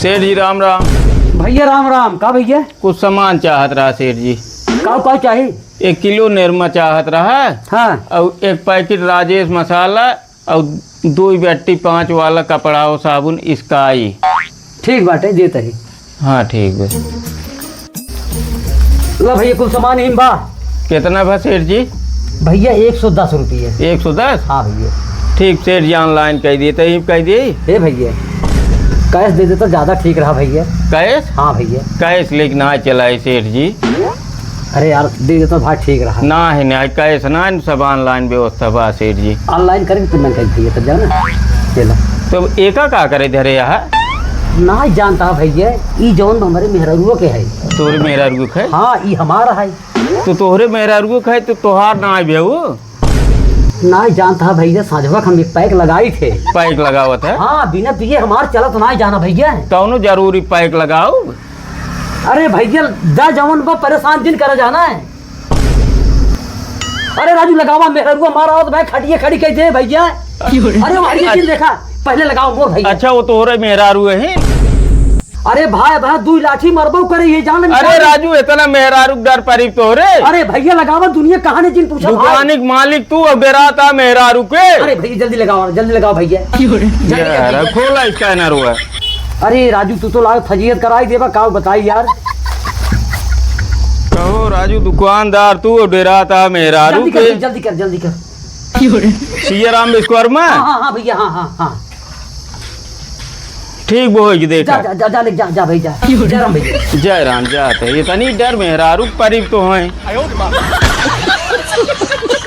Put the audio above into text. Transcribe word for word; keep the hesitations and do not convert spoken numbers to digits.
सेठ जी, राम राम। भइया, राम राम। का भइया? कुछ सामान चाहत रहा, सेठ जी। का, का चाही? एक किलो निरमा चाहत रहा। हाँ। अउर एक पैकेट राजेश मसाला अउर दुइ बट्टी पाँच वाला कपड़ा अउर साबुन स्काई। ठीक बाटे, देत ही। हाँ, ठीक बा। ला भइया, कुल सामान ही बा। केतना बा सेठ जी? भइया, एक सौ दस रुपये। एक सौ दस? हाँ भइया। ठीक सेठ जी, online कइ दिए, तहीं कइ दिए। ए भइया, cash दे देता ज्यादा ठीक रहा भइया। Cash? हाँ भइया। Cash लेके ना चलाए सेठ जी। अरे यार, दे देता भाई, ठीक रहा। नाही, नाही, cash ना, सब online व्यवस्था बा सेठ जी। Online करें तो मैं कहीं भइया, तब जाना। ये ला। तो एका का करे धरे यहाँ? नाही जानता भइया, ई जौन हमरे मेहररुआ के है। तोरे मेहररुआ के है? हाँ, ई हमारा है। तो तोहरे मेहररुआ के है, तो तोहार नाही भेऊ? नाही जानता भइया, साँझवा के हम एक pack लगाई थे। Pack लगावत है? हाँ, बिना पिए हमार चलत नाही जाना भइया। कौनो जरूरी pack लगाऊ? अरे भइया, दा जवन बा, परेशान जिन करे जाना है। अरे राजू, लगावा, मेहररुआ मारा आवत भाई, खटिया खड़ी कइ दे भइया। अरे वहाँ ये चीज देखा, पहले लगाओ मोर भइया। अच्छा, वो तोहरे मेहरारू है? अरे भाई, भाई, दुइ लाठी मरबो करे, ये जान ले अरे निकाल। राजू, इतना मेहरारू डर परी तोहरे? अरे भइया, लगावा, दुनिया कहाँ ने जिन पूछा भाई। दुकान के मालिक तू और डेराता मेहरारू के। अरे भइया, जल्दी लगाओ, जल्दी लगाओ भइया। जल्दी, जल्दी, यार, जल्दी। खोला scanner हुआ। अरे राजू, तू तो लाग फजीहत कराई देबा, का बताई यार। कहो राजू दुकानदार, तू डेराता मेहरारू जल्दी कर, के। जल्दी कर, जल्दी कर। सिया राम विश्वकर्मा? हाँ, हाँ, हाँ भइया, हाँ, हाँ, हाँ। ठीक बोल के देखा। जा, जा, जा, जा, ले, जा, जा भाई, जा। जय राम भइया। जय राम, जात है। इतनी डर मेहरारू परी तो हैं।